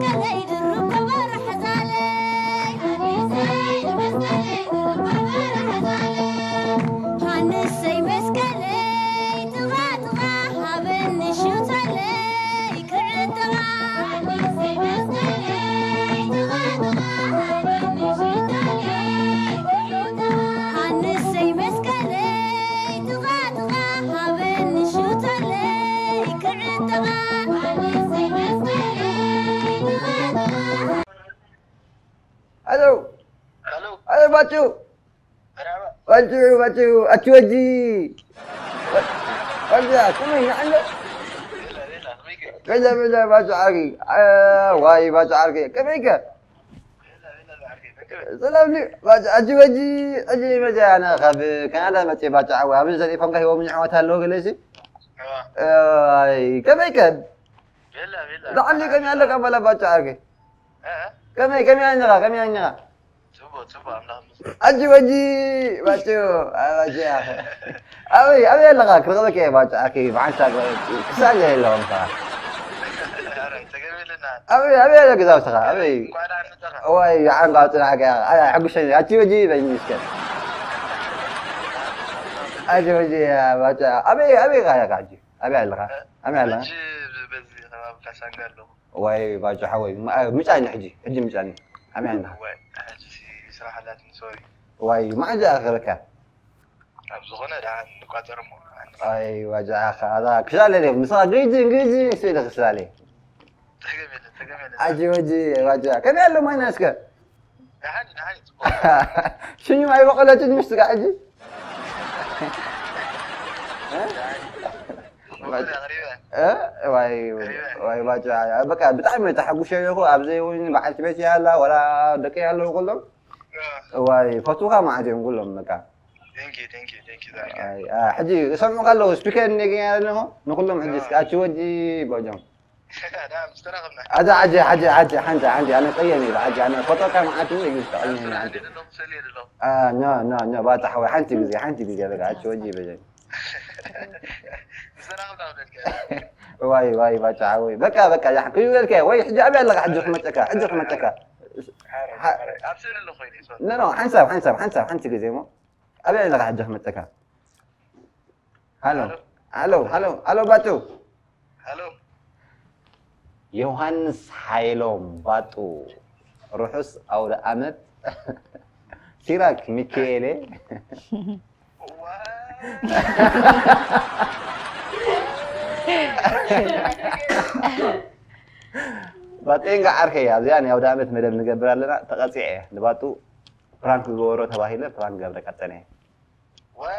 መስቀለይ ድርብ ከበሮ ሓዛለይ። ሃንሰይ መስቀለይ ድርብ ከበሮ ሓዛለይ። ሃንሰይ መስቀለይ ጥቓ ጥቓ ሃበኒ ሽቶለይ ክዕጥቓ። ሃንሰይ መስቀለይ ጥቓ ጥቓ ሃበኒ ሽቶለይ ክዕጥቓ። ሃንሰይ መስቀለይ ጥቓ ጥቓ ሃበኒ ሽቶለይ ክዕጥቓ። ሃንሰይ መስቀለይ ጥቓ ጥቓ ሄሎ። ሄሎ። ሄሎ ባቹ። መርሓባ። ባቹ፣ ባቹ፣ ኣቹ ወጂ። ባቹ፣ ከመይ ንዓሎ? ቤላ፣ ቤላ፣ ከመይ ከ? ቤላ፣ ቤላ፣ ባቹ ዓርኪ። አ፣ ዋይ፣ ባቹ ዓርኪ። ከመይ ከ? ቤላ፣ ቤላ፣ ዓርኪ። ከመይ ከ? ሰላም ኒ፣ ባቹ፣ ኣቹ ወጂ። ኣጂ መጃ ኣነ ካብ ካናዳ መጽእ ባቹ ዓዋ። ኣብዚ ዘሪፎም ከ ሂቦም ኣሕዋት ኣለዎ ገለ ሲ? ኣዋ። ኣይ፣ ከመይ ከ? ቤላ፣ ቤላ። ላዕሊ ከመይ ኣለካ በላ ባቹ ዓርኪ? እ? ከመይ፣ ከመይ ኣኛኻ፣ ከመይ ኣኛኻ? ጽቡቕ፣ ጽቡቕ፣ ኣምላኽ ይመስገን። ኣጂ ወጂ፣ ባቹ፣ ኣ፣ ባቹ፣ ኣኸ። ኣበይ፣ ኣበይ ኣለኻ? ክረኽበካ እየ፣ ባቹ፣ ኣኪ፣ ብሓንሳብ ክሳብ እየ ኣለኹ ምሳኻ። ኧረ፣ ተገበለና። ኣበይ፣ ኣበይ ኣለ ገዛውትኻ? ኣበይ? እንኳዕ ደሓን መጻኻ። እዋይ፣ ደሓን ካብ ጽናሕካ ኢኻ። ኣይ፣ ኣይ፣ ሕጉሰኒ። ኣጂ ወጂ፣ በይ፣ እስከ። ኣጂ ወጂ፣ ያ፣ ባቹ፣ ኣበይ፣ ኣበይ ኢኻ፣ ኢኻ፣ ሕጂ? ኣበይ ኣለኻ? እ? ኣበይ ኣለኻ? ሕጂ በዚ ከባቢ ካሳንጋ ኣለኹ። ዋይ ባጆ ሓወይ፣ ማ-፣ ምጫኒ ሕጂ፣ ሕጂ ምጫኒ። ኣመን። ዋይ፣ ሕጂ ሲ ስራሕ ኣላትኒ፣ ሶሪ። ዋይ፣ መዓዝ ዝኣኸበካ? ኣብ ዝኾነ ደሓን ንቋጸር እሞ፣ ኣን-፣ ኣይ፣ ዋጃ ኣኻ፣ ኣዛ ክሻለ ደም፣ ንስኻ ግጂ፣ ግጂ፣ ንሱ ኢለ ክሻለ። ተገመለ፣ ተገመለ። ኣጂ ወጂ፣ ዋጃ። ከመይ ኣሎ ማይና እስከ? ደሓን፣ ደሓን፣ ጽቡቕ። ሽሙ ኣይበቐለትን ምስቲ ጋር ሕጂ? እ? ደሓን። መጉዝ ኣቕሪበ። እ? ዋይ፣ ኣቕሪበ። ዋይ፣ ባጫ፣ በቃ ብጣዕሚ ተሓጉሸ ኣለኹ። ኣብዘይ እውን በዓልቲ ቤት ያላ፣ ወላ ደቂ ያለዉ ኩሎም። እ። ዋይ፣ ፈትውኻ መዓት እዮም ኩሎም፣ በቃ። Thank you, thank you, thank you, ዛርካ። ኣይ፣ ኣ፣ ሕጂ ይሰምዑኻ ኣለዉ፣ ስፒከር እኔ ግን ያለ ነው። ንኩሎም ሕጂ እስኪ ኣቺ ወጂ በጆም። ዳ፣ ምስ ተራኸብና። ኣዛ ዓጀ፣ ዓጀ፣ ዓጀ፣ ሓንተ፣ ሓንተ፣ ኣነ ቀየም ኢለ፣ ዓጀ፣ ኣነ ፈቶካ መዓት እውን እዩ፣ ቀየም ኢለ፣ ዓጀ። ኣነ ደለኹ፣ ሰልየ ደለኹ። ኣ፣ ኖ፣ ኖ፣ ኖ፣ ባታ ሓወይ፣ ሓንቲ ግዜ፣ ሓንቲ ግዜ፣ በቃ፣ ኣቺ ወጂ በጀን። ምስ ተራኸብና ክብለልካ። ዋይ፣ ዋይ፣ ባታ ሓወይ። በቃ፣ በቃ፣ ያ፣ ክይበልካ፣ ወይ፣ ሕጂ ኣበይ ኣለኻ፣ ሕጂ ክመጨካ፣ ሕጂ ክመጨካ። ሓረ፣ ሓ-፣ ሓረ። ኣብ ስእሊ ኣለኹ፣ ኮይነ፣ ሶሪ። ኖ፣ ኖ፣ ሓንሳብ፣ ሓንሳብ፣ ሓንሳብ፣ ሓንቲ ግዜ እሞ። ኣበይ ኣለኻ፣ ሕጂ ክመጨካ። ሃሎ። ሃሎ። ሃሎ፣ ሃሎ፣ ሃሎ፣ ባጡ። ሃሎ። ዮሃንስ ሓይሎም ባጡ፣ ርሑስ ኣውደ ኣመት። ሲራክ ሚካኤሌ። ዋ። ባጤንጋ ዓርከይ፣ ኣብዚኣ ናይ ኣውደ ኣመት መደብ ንገብር ኣለና። ተቐጺዐ እየ። ንባጡ ፕራንክ ግበሮ ተባሂለ ፕራንክ ገብረ ቀጠነ። ወ-፣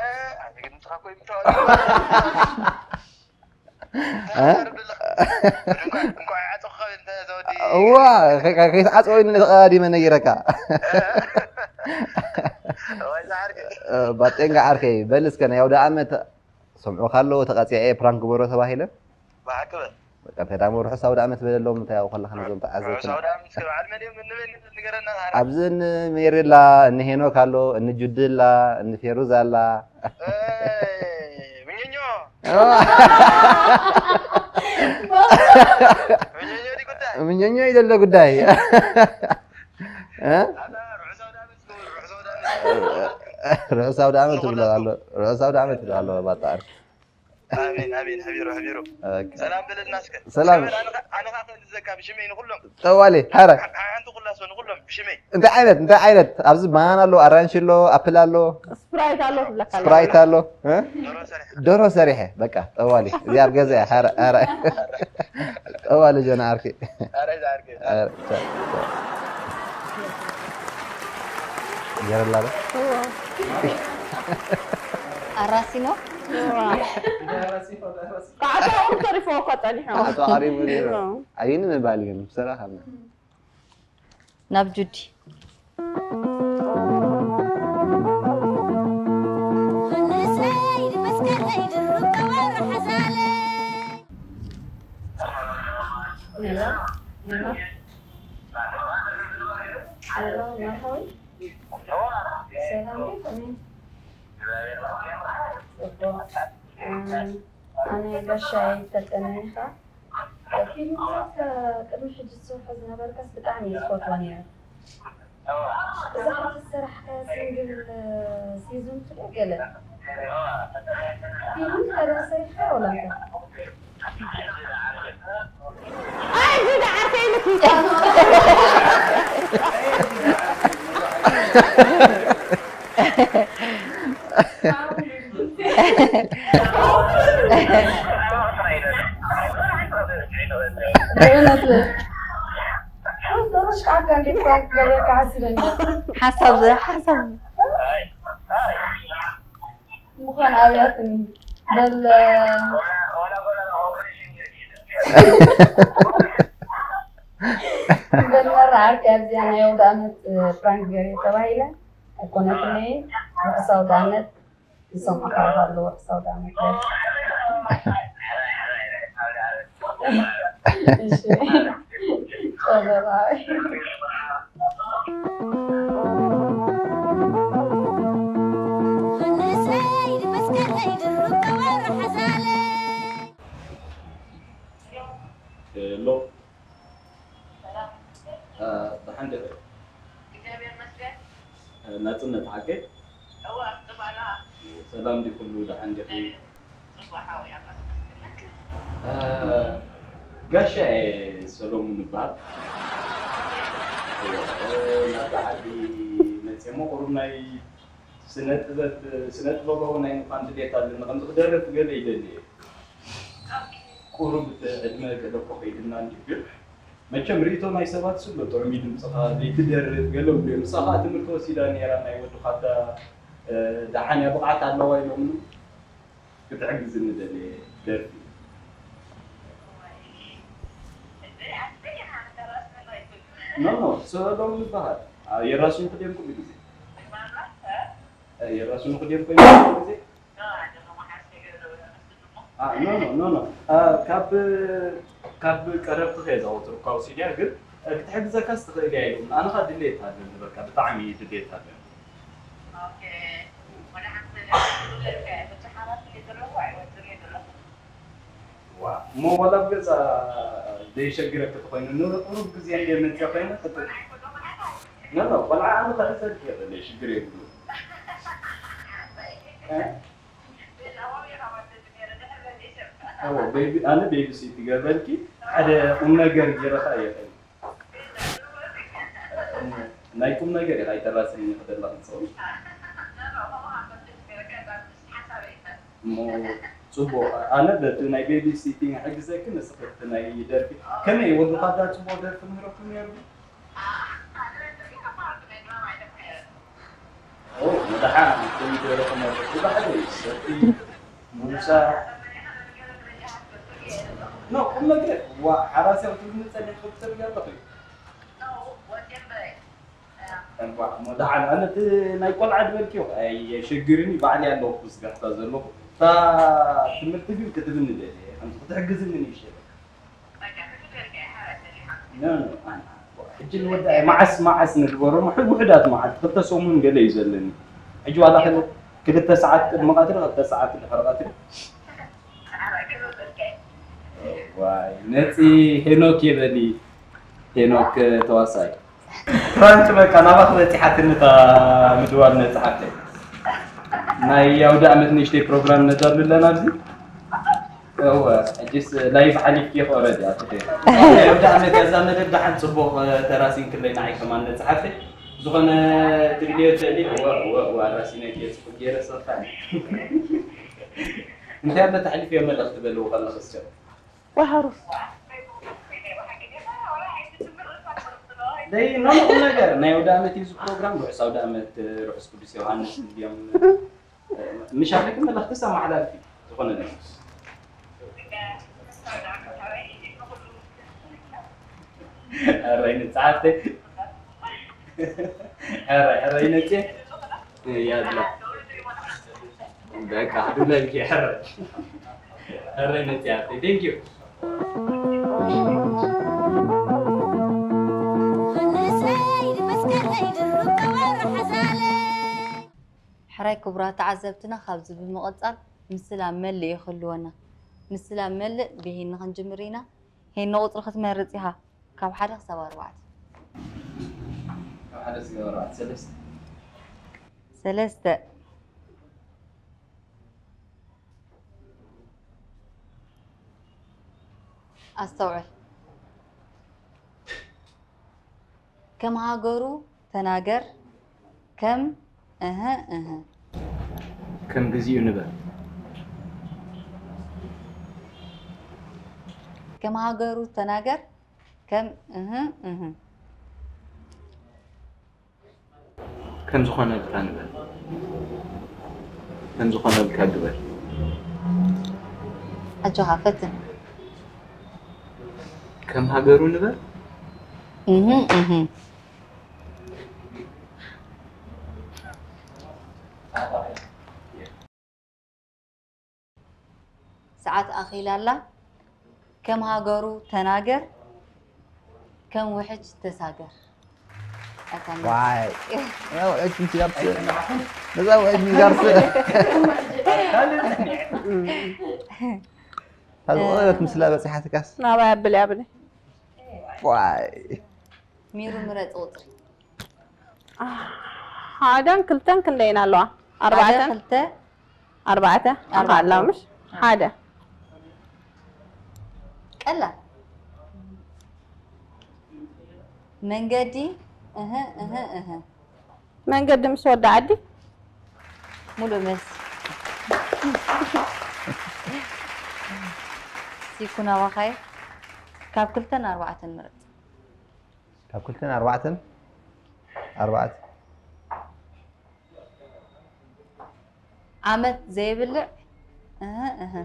ኣነ ግን ንስኻ እኮ ይምታወቅ። እ? እንኳ-፣ እንኳ ይዓጸኹኻ እንተ ዘወዲ። እዋ፣ ከ-፣ ከ-፣ ከይትዓጽዎ ኢሉ ነተቐዳዲመ ነጊረካ። ወይ ዝዓርከይ። እ፣ ባጤንጋ ዓርከይ፣ በል እስከ ናይ ኣውደ ኣመት ሰምዑኻ ኣለዉ፣ ተቐጺዐ እየ ፕራንክ ግበሮ ተባሂለ። ብሓቂ በል። በቃ፣ እንታይ ደኣ እሞ ርሑስ ኣውደ ኣመት በለሎም፣ እንታይ ኣብኡ ከለኻ ነዞም ተዓዘብትና። ርሑስ ኣውደ ኣመት እስከ በዓል መን እዮም እንበል ንገረና፣ ዛህራ። ኣብዚ እኒ ሜሪላ፣ እኒ ሄኖክ ኣሎ፣ እኒ ጁዲ ኣላ፣ እኒ ፌሩዝ ኣላ። እ፣ ምኘኞ። ምኘኞ ድዩ ጉዳይ? ምኘኞ እዩ ዘሎ ጉዳይ። እ? ኣታ ርሑስ ኣውደ ኣመት እስከ በል፣ ርሑስ ኣውደ ኣመት። ርሑስ ኣውደ ኣመት ትብሎ ኣሎ። ርሑስ ኣውደ ኣመት ትብሎ ኣሎ፣ ባጣር። ኣሜን፣ ኣሜን። ሕቢሩ፣ ሕቢሩ። ኦኬ። ሰላም በለልና እስከ። ሰላም። ኣነ ኸ-፣ ኣነ ኸ-፣ ኣነ ኸ-፣ ክእዝዘካ ብሽመይ ንኹሎም። ጠዋሊ፣ ሓረ። ሓ-፣ ሓንቲ ኩላ ሰው ንኹሎም ብሽመይ። እንታይ ዓይነት፣ እንታይ ዓይነት? ኣብዚ ባናና ኣሎ፣ ኣራንሺ ኣሎ፣ ኣፕል ኣሎ። ስፕራይት ኣሎ ትብለካ ኣላ። ስፕራይት ኣሎ። እ? ደሮ ሰሪሐ። ደሮ ሰሪሐ። በቃ፣ ጠዋሊ። እዚ ኣብ ገዛ እያ። ሓረ፣ ሓረ። ጠዋሊ ጆና ዓርኪ። ኣረ፣ ዛርገ። ሓረ፣ ቻው፣ ቻው። ገረላ ዶ? እዋ። ኣራሲኖ? እዋ። ከዓቶ ኣቕርቡ ተሪፎ እኳ ጸኒሑ። ከዓቶ ኣቕሪቡ ነይሩ። እዋ። ኣይን ምባል ግን ብሰራኻ። ናብ ጁዲ። ሰላም ዲኹም? ጽቡቕ። ኣነ ጋሻይ ተጠነኻ። ፊልምታት ቅድሚ ሕጂ ትሰርሖ ዝነበርካስ ብጣዕሚ እየ ዝፈትዎ ነይረ። እዛ ሕጂ ዝሰራሕካያ ሲንግል ሲዝን ቱ ዶ ገለ ፊልም ካልእ ሰሪሕካያ ወላ እንታይ? ሓሳብ ሓሳብ ምዃን ኣብያትኒ በል በል መርዓት ኣብዚኣ ናይ ኣውደ ዓመት ፕራንክ ገሬ ተባሂለ ኣይኮነትለይ። ርሑስ ኣውደ ዓመት። ዝሰምዑኻ ኣለዉ። ርሑስ ኣውደ ዓመት። እሺ። ጸበባይ። ሄሎ። ደሓን ዲኺ? ናጽነት ሓቀይ? ሰላም ዲ ኩሉ ደሓን ዲኺ? ጋሻ እየ ሰሎሙን እበሃል። ናብዛ ዓዲ መፅየ እሞ ቁሩብ ናይ ስነ ጥበብ ስነ ጥበባዊ ናይ ምዃን ድሌት ኣለኒ። ከምዚ ክደርፍ ገለ ይደሊ እየ። ቁሩብ እቲ ዕድመ ገለ እኮ ከይድና እንድዩ ግን መቸም ርእይቶ ናይ ሰባት ስሎ ጥዑም እዩ ድምፅኻ ዘይትደርፍ ገለ ብሉ እዮም። ንሳ ከዓ ትምህርቲ ወሲዳ ነይራ ናይ ወዲ ካዳ ደሓን እያ ብቕዓት ኣለዋ ኢሎምኒ ክትሕግዝኒ ደልየ ደርፊ ኖ ኖ ስእሎም ይበሃል የራሱን ክደም ኩሉ ግዜ የራሱን ክደም ኮይኑ ኩሉ ግዜ ኖ ኖ ኖ ኖ ካብ ካብ ቀረብቲ ከየ ዘወትር እኳ ወሲድያ ግን ክትሕግዘካስ ትኽእል እያ ኢሎም ኣነ ኸ ድሌት ኣለኒ በቃ ብጣዕሚ ድሌት ኣለኒ እሞ ዋላ ኣብ ገዛ ዘይሸግረኪ ተኾይኑ ንቁሩብ ግዜ እንደ መፅእ ኮይኑ ኖ ኖ ቆልዓ ኣነ ከሕዘልኪ የኽእል እየ ሽግር የብሉ ኣነ ቤቢ ሲት ይገብረልኪ ሓደ ቁም ነገር ገይረ ከዓ የኽእል ናይ ቁም ነገር ኢኻ ኣይተራስኒ ክደላ ክንሰው እሞ ፅቡቅ ኣነ በቲ ናይ ቤቢ ሲቲንግ ሕግዘኪ ንስኽቲ ናይ ደርፊ ከመይ ወዲ ኳዳ ፅቡቅ ደርፊ ምህረኩም ነይሩ መድሓ ከምደረኹም ብዙሓት ሰቲ ሙሳ ኖ ቁም ነገር ዋ ሓራስያ ክትብል ንፀኒሕ ክትሰብ ኣለኹ እሞ ደሓን ኣነ እቲ ናይ ቆልዓ ድበልኪ የሽግርኒ ባዕሊ ኣለኹ ስጋሕታ ዘለኹ እታ ትምህርቲ ግን ክትብኒ ደልየ ከምዚ ክትሕግዝኒ ንእሽተይ ሕጂ ንወዳ መዓስ መዓስ ንግበሮ ውሑዳት መዓልቲ ክልተ ሰሙን ገለ እዩ ዘለኒ ሕጂ ዋላ ክልተ ሰዓት ቅድሚ ቀትሪ ክልተ ሰዓት ድሕሪ ቀትሪ ዋይ ነፂ ሄኖክ ይበሊ ሄኖክ ተዋሳይ ፍራንክ በቃ ናባኺ በፂሓትኒ እታ ምድዋል ነፂ ሓፍተይ ናይ ኣውደ ኣመት ንእሽተይ ፕሮግራም ነዳሉ ኣለና ኣብዚ እወ ሕጂስ ላይፍ ሓሊፍኪ ክኦረድ ኣቲ ናይ ኣውደ ኣመት ያዛ መደብ ደሓን ፅቡቕ ተራሲንክለይ ንዓይ ከማን ነፂ ሓፍተይ ዝኾነ ትግልዮ ትዕሊ እወ እወ እወ ኣራሲነኪ እየ ፅቡቅ ገይረ ሰፋ እንታይ ኣሎ ተሕልፍዮ መልእኽቲ በልዎ ከለኽስ ቸው ዋሃሩፍ ደይ ኖ ቁም ነገር ናይ ኣውደ ኣመት እዩ እዚ ፕሮግራም ርሑስ ኣውደ ኣመት ርሑስ ቅዱስ ዮሃንስ እንድዮም ምሽ ኣለኪ መልእኽትስ ኣመሓላልፊ ዝኾነ ነገር ሕራይ ንፅሓፍተይ ሕራይ ሕራይ ነፂ ያድላ በቃ ክብለልኪ ሕራይ ሕራይ ነፂ ሓፍተይ thank you ሕራይ ክቡራት ተዓዘብትና ካብዚ ብምቕጻል ምስላ መልእ ይኽልወና። ምስላ መልእ ብሂን ንኽንጅምር ኢና። ነይኖ ቁጽሪ ክትመርጽ ኢኻ። ካብ ሓደ ክሳብ ኣርባዕተ። ካብ ሓደ ክሳብ ኣርባዕተ፣ ሰለስተ። ሰለስተ። ኣስተውዕል። ከም ሃገሩ ተናገር። ከም እህ እህ። ከም ግዚኡ ንበር። ከም ሃገሩ ተናገር። ከም እህ እህ። ከም ዝኾነልካ ንበር። ከም ዝኾነልካ ግበር። ኣጆኻ ፈትን። ከም ሃገሩ ንበር። እህ እህ። ሰዓት ኣኺላ ኣላ። ከም ሃገሩ ተናገር፣ ከም ውሕጅ ተሳገር። ኣታ መልሲ። ዋይ እዛ ውዕጅ ምስ ጋርስ ነዛ ውዕጅ ምስ ጋርስ ታዝቆለት ምስላ በፂሓትካስ ናባይ ኣብሊ ኣብሊ ዋይ ሚሩ ምረፅ ቁፅሪ። ሓደን ክልተን ክንደይን ኣለዋ? ሓደ ኣርባዕተን ክልተ ኣርባዕተ ኣርባዕተ። ኣላ ምሽ ሓደ ቀላል መንገዲ እህ እህ እህ መንገዲ ምስ ወዲ ዓዲ ሙሉእ መልሲ። ሲኩን ኣባኻየ ካብ ክልተን ኣርባዕተን ምረፅ። ካብ ክልተን ኣርባዕተን ኣርባዕተ ዓመት ዘይብልዕ እህ እህ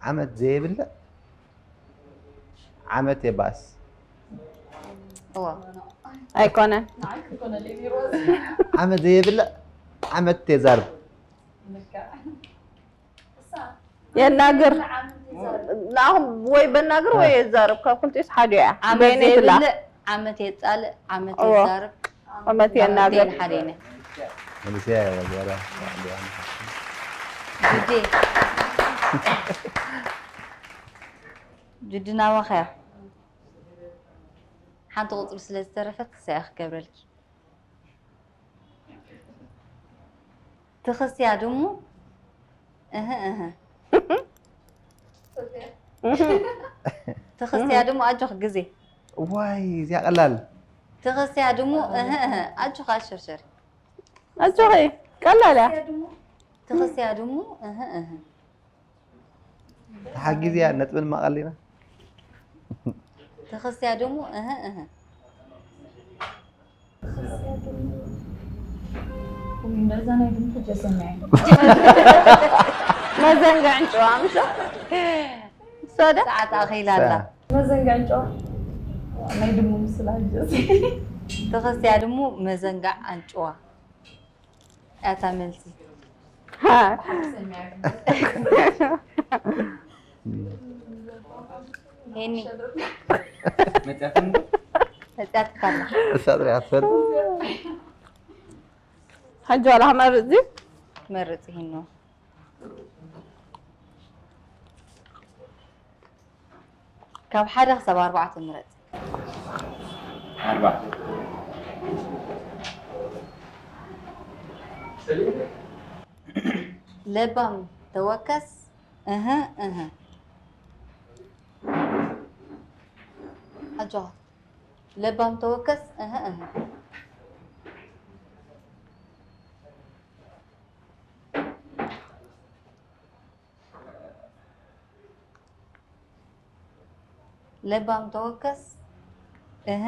ዓመት ዘየብልዕ ዓመት የባእስ እዎ ኣይኮነን ዓመት ዘየብልዕ ዓመት የዛርብ የናግር ንኣኹም ወይ በናግር ወይ የዛርብ ካብ ክልቲኡስ ሓደ እያ ዓመት በይነይ ትላ ዘይብልዕ ዓመት የፃልእ ዓመት እዎ። የዛርብ ዓመት የናግር ሓደይነ መለስያ ወዘላ ጁዲ ጁዲ ናባኸያ ሓንቲ ቁፅሪ ስለ ዝተረፈት ክሳያ ክገብረልኪ ትኽስያ ድሙ እህ እህ ትኽስያ ድሙ ኣጆኽ ግዜ ዋይ እዚኣ ቀላል ትኽስያ ድሙ እህ እህ ኣጆኻ ኣሸርሸሪ ኣጆኺ ቀላል እያ ትኽስያ ድሙ እህ እህ ተሓጊዝያ ነጥብን ማቐሊና ትኽስያ ድሙ እህ እህ እንደዛ ናይ ድምፅ ጀሰናይ መዘንግዕ እንጭዋ ምሽ ሰደ ሰዓት ኣኺላ ኣላ መዘንግዕ እንጭዋ ናይ ድሙ ምስላ ጀስ ትኽስያ ድሙ መዘንጋዕ ኣንጭዋ እታ መልሲ ሄኒ መፅያትም መፅያትካ ኣላ እሳ ጥሪያ ትፈልጥ ሕጂ ዋላ ክመርፅ ድዩ መርፅ ሂኖ ካብ ሓደ ክሳብ ኣርባዕተ ምረፅ ኣርባዕተ ለባም ተወከስ እህ እህ ኣጆኻ ለባም ተወከስ እህ እህ ለባም ተወከስ እህ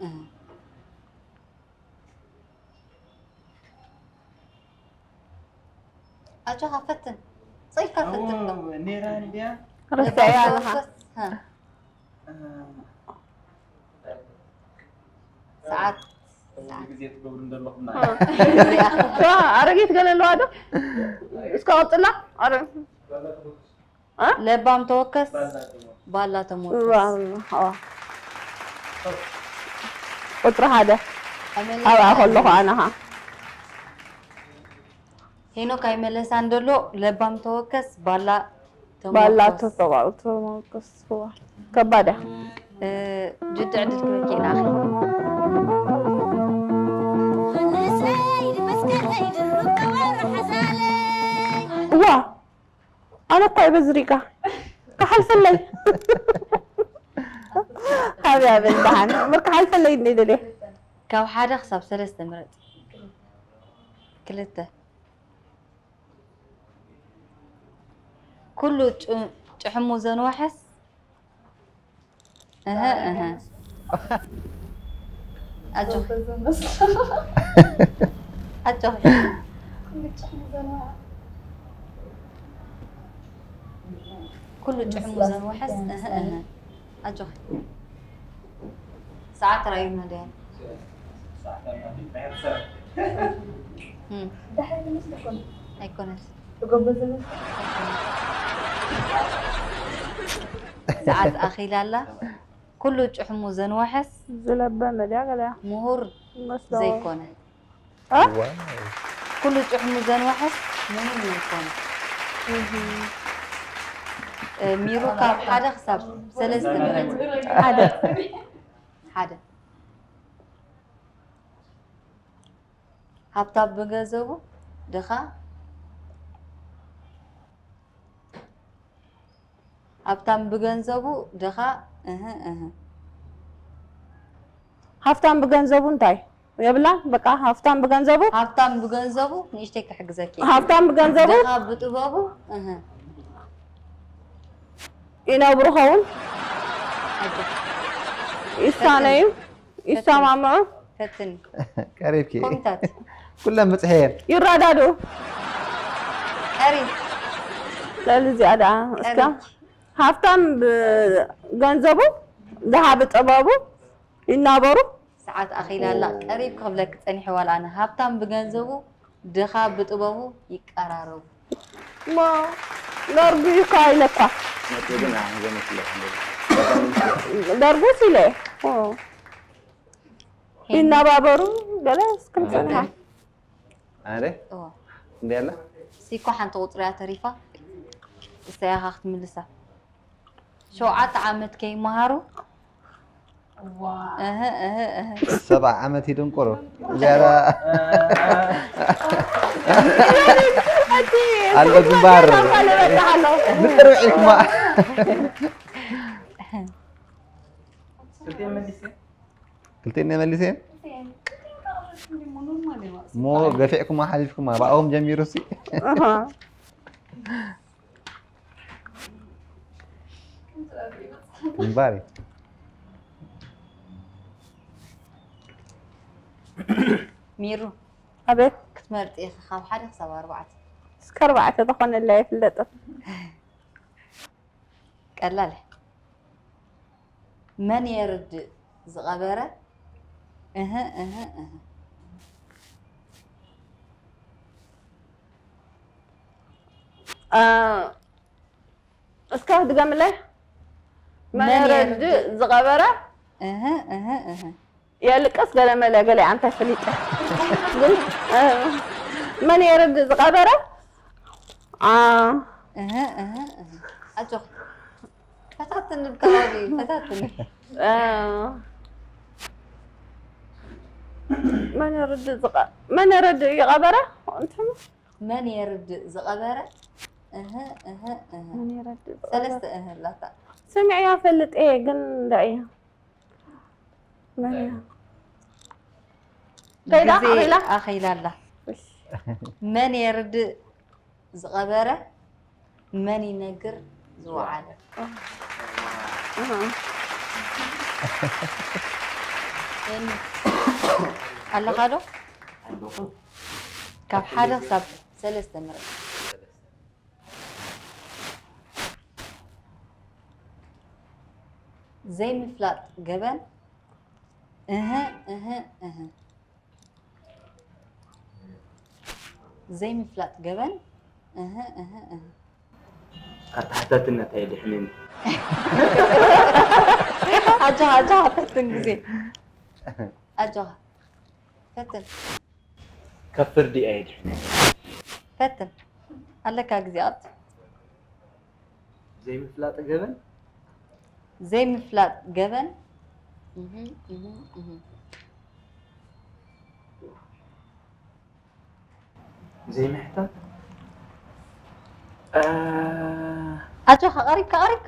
እህ ኣጆኻ ፈትን ጸይካ ፈትን ዶ ኔራ እንድያ ረስዐያ ኣለኻ ሰዓት ግዜ ትገብሩ እንደለኹም ኣረጊት ገለ ኣለዋ ዶ እስከ ቀፅላ ለባም ተወከስ ባላ ተሞከስ ቁፅሪ ሓደ ኣብኣ ከለኹ ኣነኻ ሄኖክ ኣይመለሳን ደሎ ለባም ተወከስ ባላ ባላቶ ተባልቶ ተመርኮስ። ከባድ እያ። እ፣ ጅዲ ዕድል ክበኪ ኢና። እዋ፣ ኣነ እኳ ይበዝሪካ። ክሓልፈለይ። ሃብያ በል ደሓን። እምበር ክሓልፈለይ እንደ ደልየ። ካብ ሓደ ክሳብ ሰለስተ ምረጽ። ክልተ። ኩሉ ጭ-፣ ጭሕሙ ዘንወሐስ? እህ፣ እህ። ኣጆኺ። ኣጆኺ። ኩሉ ጭሕሙ ዘንወሐስ? እህ፣ እህ። ኣጆኺ። ሰዓት ራእዩና ድያ? እም። ኣይኮነን። ሰዓት ኣኺላ ኣላ። ኩሉ ጭሕሙ ዘንወሐስ ዝለበመ ድያ ገለ ምሁር መስሎ። ዘይኮነ። እ? ዋው። ኩሉ ጭሕሙ ዘንወሐስ ምንም ኣይኮነ። እህ። እ፣ ሚሩ ካብ ሓደ ክሳብ ሰለስተ ምረጽ። ሓደ። ሓደ። ሃብታም ብገንዘቡ ድኻ ሃብታም ብገንዘቡ ድኻ፣ እህ፣ እህ። ሃብታም ብገንዘቡ እንታይ? የብላን? በቃ ሃብታም ብገንዘቡ? ሃብታም ብገንዘቡ ንእሽተይ ክሕግዘኪ። ሃብታም ብገንዘቡ? ድኻ ብጥበቡ፣ እህ። ይነብሩ ኸውን? ኣጆ። ይሳነዩ? ይሰማምዑ? ፈትኒ። ቀሪብኪ። ኮሚታት። ኩለን ብጽሐ እየን። ይረዳድኡ? ቀሪብ። ስለዚ እዚኣ ደኣ እስካ ቀሪብ። ሃብታም ብገንዘቡ፣ ድሃ ብጥበቡ ይናበሩ። ሰዓት ኣኺላ ኣላ። ቀሪብ ክብለኪ ጸኒሐ ዋላ ኣነ። ሃብታም ብገንዘቡ፣ ድኻ ብጥበቡ ይቀራረቡ። እሞ ደርጉ እዩ እኮ ኢለ እኳ። ነጥቢ ግን ኣነ ዘመስሎ። ደርጉስ ኢለ። ኦ። ይናባበሩ ገለ እስክም ጸንሓ። ኣረ? እዎ። እንዴ ኣላ? ሲኮ ሓንቲ ቁጽሪ እያ ተሪፋ። እሰይ ኢኻ ክትምልሳ። ሸውዓተ ዓመት ከይመሃሩ? እህ፣ እህ፣ እህ። ሰብዓ ዓመት ይድንቁሩ። ዝያዳ ኣሎ ግንባር። ምጥርዕ ኢልኩማ። ክልቴን መሊሰ? ሞ ገፊዕኩማ ሓሊፍኩማ፣ ብኣኦም ጀሚሩ ሲ። ኣሃ። ግንባር እዩ። ሚሩ። ኣቤት። ክትመርጢ ኢኺ ካብ ሓደ ክሳብ ኣርባዕተ። እስከ ኣርባዕተ ተኾነላ ኣይፍለጥን። ቀላል። መን የርድእ ዝቐበረ? እህ፣ እህ፣ እህ። አ፣ እስከ ድገምለይ። መን መን የርድእ የርድእ? ዝቐበረ? እህ፣ እህ፣ እህ። የልቅስ ገለ መለ ገለ ኣንተ ፍሊጠ። ግን፣ እ፣ መን የርድእ ዝቐበረ? አ። እህ፣ እህ፣ እህ። ኣጆኺ። ፈታትኒ ብከባቢ፣ ፈታትኒ። እ፣ መን የርድእ ዝቐ-፣ መን የርድእ ይቐበረ? እንትን መን የርድእ ዝቐበረ? እህ፣ እህ፣ እህ። መን የርድእ ዝቐበረ? ሰለስተ እህ ኣላታ። ስምዕያ ፈልጥ እየ፣ ግን እንታይ እያ? መን እያ? ከይዳ? ግዜ ኣኺላ? ኣኺላ ኣላ። እሺ። መን የርድእ ዝቐበረ? መን ይነግር ዝወዓለ? ኣሃ። የኒ። ኣለኻ ዶ? ኣለኹ። ካብ ሓደ ክሳብ ሰለስተ ምረጽ። ዘይምፍላጥ ገበን። እህ፣ እህ፣ እህ። ዘይምፍላጥ ገበን። እህ፣ እህ፣ እህ። ካብ ተሓታትነት ኣየድሕንን። ኣጆኻ፣ ኣጆኻ፣ ፈትን ግዜ። ኣጆኻ። ፈትን። ካብ ፍርዲ ኣየድሕንን። ፈትን። ኣለካ ግዜ ኣብቲ። ዘይምፍላጥ ገበን። ዘይምፍላጥ ገበን። እህ፣ እህ፣ እህ። ዘይምሕታት። ኣጆኻ፣ ቀሪብካ፣ ቀሪብካ፣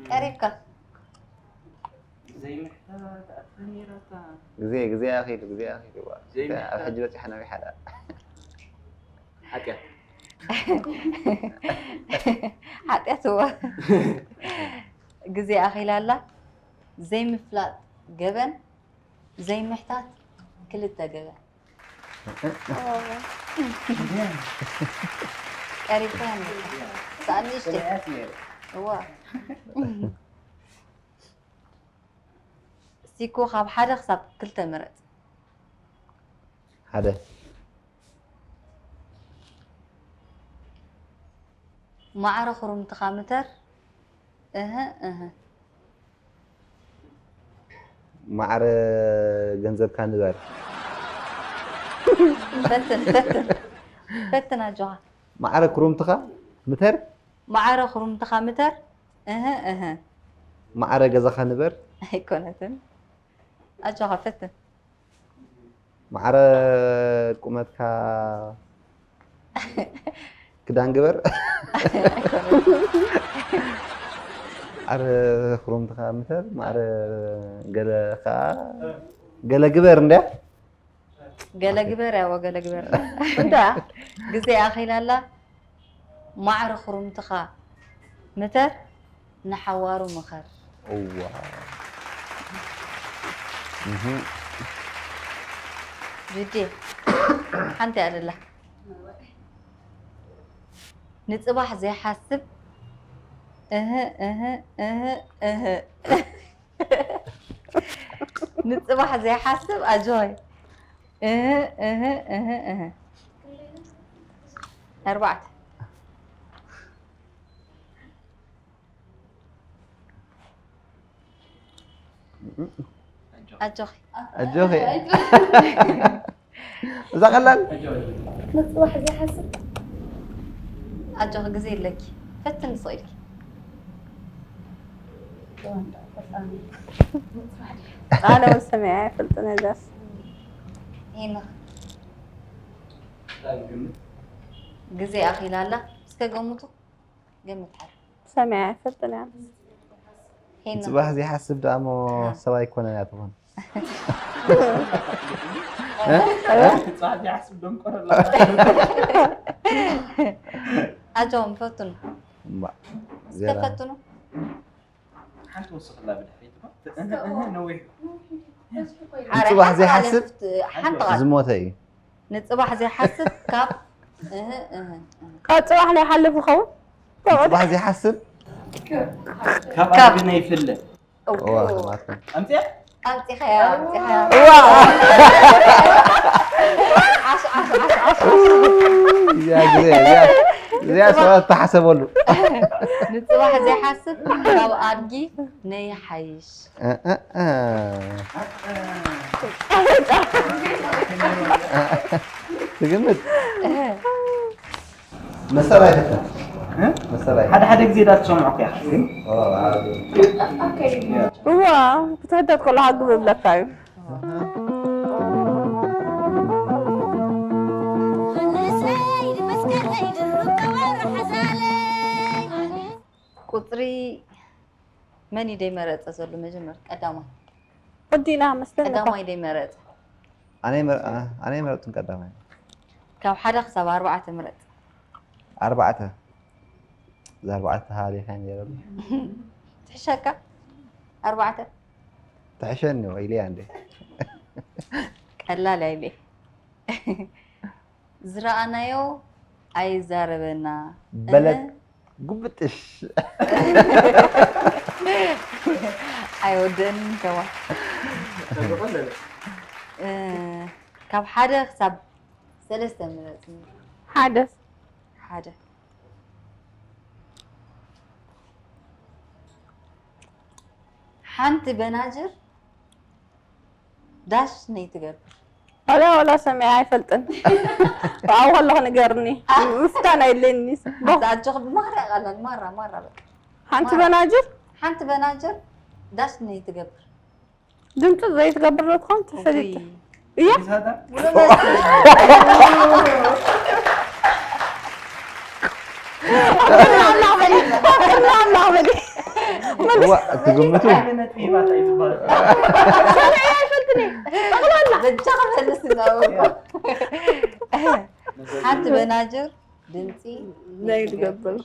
ቀሪብካ። ዘይምሕታት ኣተሚራታ። ግዜ ግዜ ኣኺሉ ግዜ ኣኺሉ እዋ። ዘይምሕታት። ኣብ ሕጂ በፂሐ ነዊሕ ኣላ። ሓጢኣት። ሓጢኣት እዋ። ግዜ ኣኺላ ኣላ። ዘይምፍላጥ ገበን፣ ዘይምሕታት ክልተ ገበን። ቀሪብካ ኣለካ። ሳእኒ እሽተይ። እዋ። ሲኮ ካብ ሓደ ክሳብ ክልተ ምረጽ። ሓደ። ማዕረ ክሩምትኻ ምተር። እህ እህ። ማዕረ ገንዘብካ ንበር። ፈትን ፈትን። ፈትን ኣጆኻ። ማዕረ ክሩምትኻ ምተር። ማዕረ ክሩምትኻ ምተር። እህ እህ። ማዕረ ገዛኻ ንበር። ኣይኮነትን። ኣጆኻ ፈትን። ማዕረ ቁመትካ ክዳን ግበር። ማዕረ ክሩምትኻ ምተር። ማዕረ ገለ ከዓ ገለ ግበር እንድያ። ገለ ግበር ያው ገለ ግበር። እንዳ ግዜ ኣኺላ ኣላ። ማዕረ ክሩምትኻ ምተር፣ ንሓዋሩ ምኸር። እዋ። እህ። ጁዲ ሓንቲ ኣለላ። ንጽባሕ ዘይሓስብ። እህ እህ እህ እህ። ንጽባሕ ዘይሓስብ ኣጆይ። እህ እህ እህ እህ። ኣርባዕተ። ኣጆኺ። ኣጆኺ። እዛ ቀላል። ንጽባሕ ዘይሓስብ። ኣጆኺ ግዜ ኣለኪ። ፈትን ስቕ ኢልኪ። ኣነ ወሰመያ ኣይፈልጥን እዛስ። ሄኖክ ግዜ ኣኺላ ኣላ። እስከ ገምቱ። ገምት ሓደ። ሰመያ ኣይፈልጥን እያ። ሄኖክ ጽባሕ ዘይሓስብ ደኣ እሞ ሰብ ኣይኮነን እያ ትኾን። ጽባሕ ዘይሓስብ ደንቆሮ ኣላ። ኣጆም ፈትኑ። እምባ፣ እስከ ዜራ። ፈትኑ። ሓንቲ ወስኽላ ብድሕሪት እኮ። እህ፣ እህ፣ ነዊሕ። ሓረ፣ ጽባሕ ሓንቲ ዘይሓስብ ቃል፣ ሓንቲ ቃል። ዝሞተ እዩ። ንጽባሕ ዘይሓስብ ካብ እህ እህ እህ። ካብ ጽባሕ ናይ ሓልፍ ይኸውን። ጽባሕ ዘይሓስብ ካብ ኣድግና ይፍለ። እዋ፣ ከማትኩም። ኣምፅያ? ኣምጺኻያ፣ ኣምጺኻያ። እዋ! ዓሽ፣ ዓሽ፣ ዓሽ፣ ዓሽ፣ ዓሽ። እዚኣ ግዜ፣ እዚኣ፣ እዚኣ ሰባት ተሓሰበሉ። ንጽባሕ ዘይሓስብ ካብ ኣድጊ ነይሓይሽ። እ፣ እ፣ እ። ትግምት? መሰል ኣይፈትን። እ? መሰል ኣይፈትን። ሓደ ሓደ ግዜ ዳ ትሰምዑ እኮ ኢኻ። ኦ፣ ዓቢ። እዋ ክትሕተት ከለኻ ግብ እብለካ እዩ። ቁጽሪ መን እዩ ደይመረጸ ዘሎ መጀመር ቀዳማይ? ወዲና መስለኒ እኮ። ቀዳማይ ደይመረጸ። ኣነ ይመር-፣ ኣነ ኣይመረጽኩን ቀዳማይ። ካብ ሓደ ክሳብ ኣርባዕተ ምረጽ። ኣርባዕተ። እዛ ኣርባዕተ ሃሊኻ ነይረ። ትሕሸካ? ኣርባዕተ። ትሕሸኒ ወይ ኢለያ እንዴ? ቀላል ኣይለ። ዝረኣናዮ ኣይዛረበና። በለጥ እህ። ጉብጥሽ። ኣይወደን ከማ። እ፣ ካብ ሓደ ክሳብ ሰለስተ ምረጽ። ሓደ። ሓደ። ሓንቲ በናጅር ዳሽ ነይትገብር። ዋላ ዋላ ሰሚዐ ኣይፈልጥን። ኣብኡ ከለኹ ንገርኒ። ምፍታን ኣይለኒ። ኣታ ኣጆኺ ብማራ ይቐላል። ማራ ማራ በቃ። ሓንቲ በናጅር ሓንቲ በናጅር ዳስ ነይ ትገብር። ድምፂ ዘይትገብር ዶ ትኾን? ተፈሊጥ። እያ? እዋ ትግምቱ። በጃ ክፈልስ ነው። ሓንቲ በናጅር ድምፂ ዘይትገብር።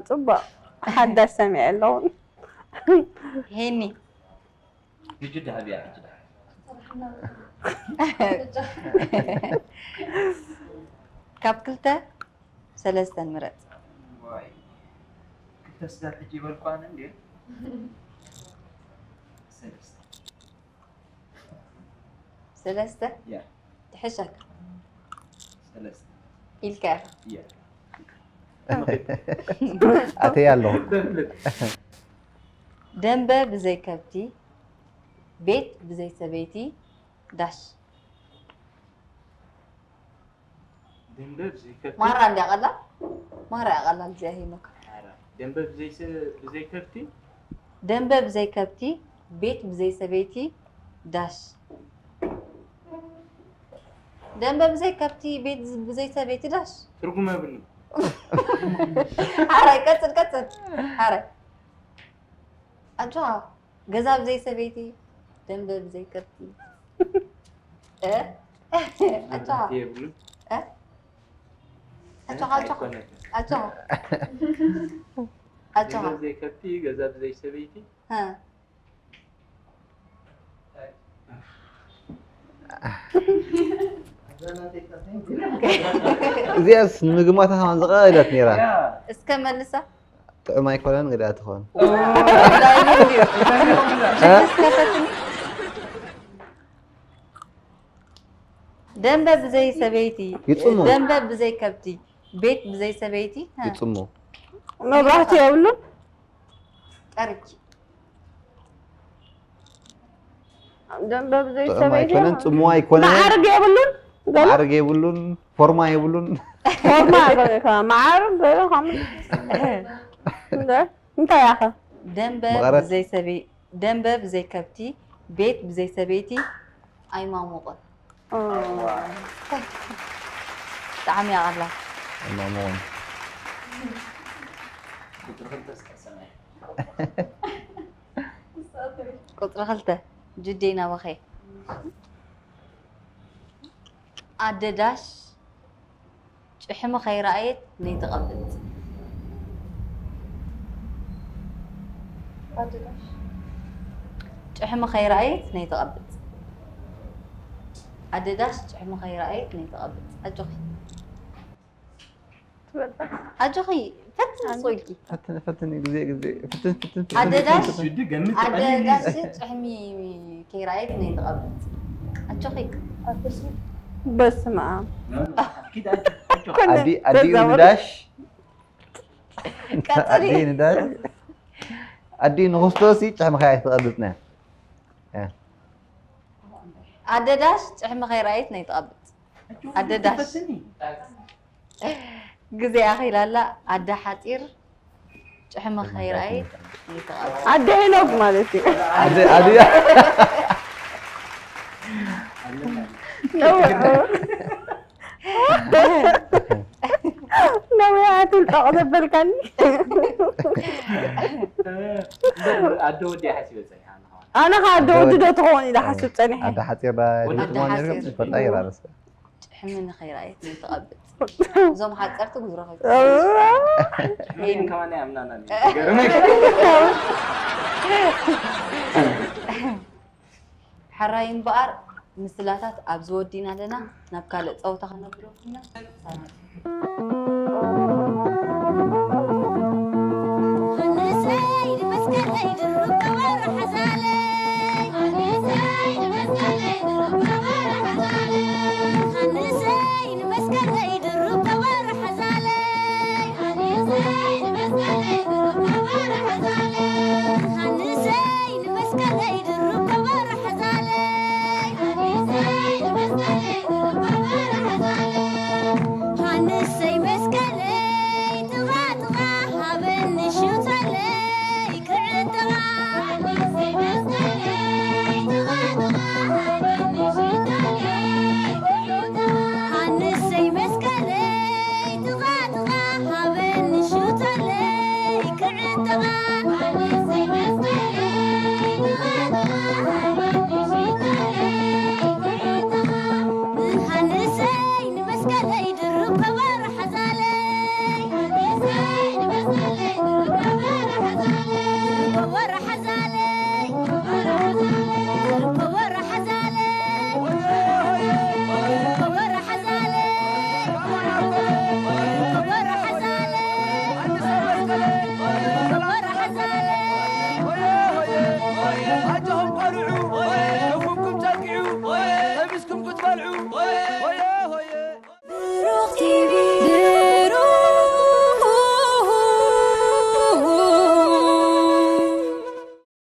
ጽቡቅ። ሓዳሽ ሰሚዐ ኣለውን። ሄኒ ንጅዳ ሃብያ ንጅዳ። ካብ ክልተ ሰለስተን ምረፅ። ዋይ ክልተ ስጋብ ሕጂ ይበልኳን እንዴ? ሰለስተ። ሰለስተ ያ ትሕሸካ ሰለስተ። ኢልካ ኢኻ። ያ ኣተይ ኣለኹ። ደንበ ብዘይ ከብቲ፣ ቤት ብዘይ ሰበይቲ፣ ዳሽ። ደንበ ብዘይ ከብቲ። ማራ እንዲያ ቀላል ማራ እያ ቀላል እዚኣ ሄኖክ። ደንበ ብዘይ ሰ- ብዘይ ከብቲ። ደንበ ብዘይ ከብቲ፣ ቤት ብዘይ ሰበይቲ፣ ዳሽ። ደንበ ብዘይ ከብቲ፣ ቤት ብዘይ ሰበይቲ፣ ዳሽ። ትርጉም የብሉን። ሓራይ ቀፅል ቀፅል። ሓራይ ኣጆኻ። ገዛ ብዘይ ሰበይቲ፣ ደንበ ብዘይ ከብቲ። እ? ኣጆኻ። የብሉን። እ? ኣጆኻ ኣጆኻ። ኣይኮነትን። ኣጆኻ። ኣጆኻ። ደንበ ብዘይ ከብቲ፣ ገዛ ብዘይ ሰበይቲ። እ። እዚኣስ ንምግማታ ከማን ዝቐለለት ነይራ። እስከ መልሳ። ጥዑም ኣይኮነን ገሊኣ ትኾን። ደንበ ብዘይ ሰበይቲ ይጽሙ። ደንበ ብዘይ ከብቲ ቤት ብዘይ ሰበይቲ። ይጽሙ። መብራህቲ የብሉን። ጠርኪ ደንበ ብዘይ ጥዑም ሰበይቲ ኣይኮነን፣ ጽሙ ኣይኮነን። መዓርግ የብሉን። ገለ መዓርግ የብሉን፣ ፎርማ የብሉን። ፎርማ የብሉን። መዓርግ ገለ ከም እንደ እንታይ ያኸ ደንበ መቐረት። ብዘይ ሰበይ ደንበ ብዘይ ከብቲ ቤት ብዘይ ሰበይቲ ኣይማሙቕን። ብጣዕሚ ያቐላ። ኣይማሙቕን። ቁፅሪ ክልተ እስከ ሰማይ። ቁፅሪ ክልተ ጅዴ ናባኸ። ኣደ ዳሽ ጭሕሚ ከይረኣየት ነይትቐብጥ። ጭሕሚ ከይረኣየት ነይትቐብጥ። ኣደ ዳሽ ጭሕሚ ከይረኣየት ነይትቐብጥ። ኣጆኺ። ኣጆኺ ፈትን ስቕ ኢልኪ። ፈትን ፈትን ግዜ ግዜ ፍትን ፍትን ፍትን። ኣደ ዳሽ ሽዱ ገምት ኣደ ቀሊል እዩ። ዳሽ ጭሕሚ ከይረኣየት ነይትቐብጥ። ኣጆኺ። በስመ ኣብ ኪድ ኣጆ ኣጆ። ኣዲ ኣዲ ንዳሽ ቀጽሊ። ኣዲ ንዳሽ ኣዲ ንክስቶስ ጭሕሚ ከይትቐብጥና። ኣደ ዳሽ ጭሕሚ ከይረኣየት ነይትቐብጥ። ኣደ ዳሽ። ፈትኒ። ግዜ ኣኺላ ኣላ ኣደ ሓፂር ጭሕሚ ከይረኣየት ነይትቐብጥ። ኣደ ሄኖክ ማለት እዩ። ኣዲ ኣዲ ነዊሕ ኣትልጠቕ ዘበልካኒ። እምበር ኣደ ወዲ ሓሲበ ጸኒሓ ኣለኹ። ኣነ ከ ኣደ ወዲ ዶ ትኸውን ኢለ ሓስብ ጸኒሐ። ኣዲ ሓፂር ዳ ወዲ ይጥሞ ነይሩ ሓፂር። ይፈልጣ ይራረስ። ጭሕሚ ንኸይረኣየት ነይትቐብጥ። እዞም ሓፀርቲ ጉዝሮ ከይትብሉ። ምን ከማን ኣምናና ገረመ። ሕራይ እምበኣር ምስላታት ኣብዚ ወዲና ኣለና። ናብ ካልእ ፀወታ ከነብረኩም ኢና። ሰላም።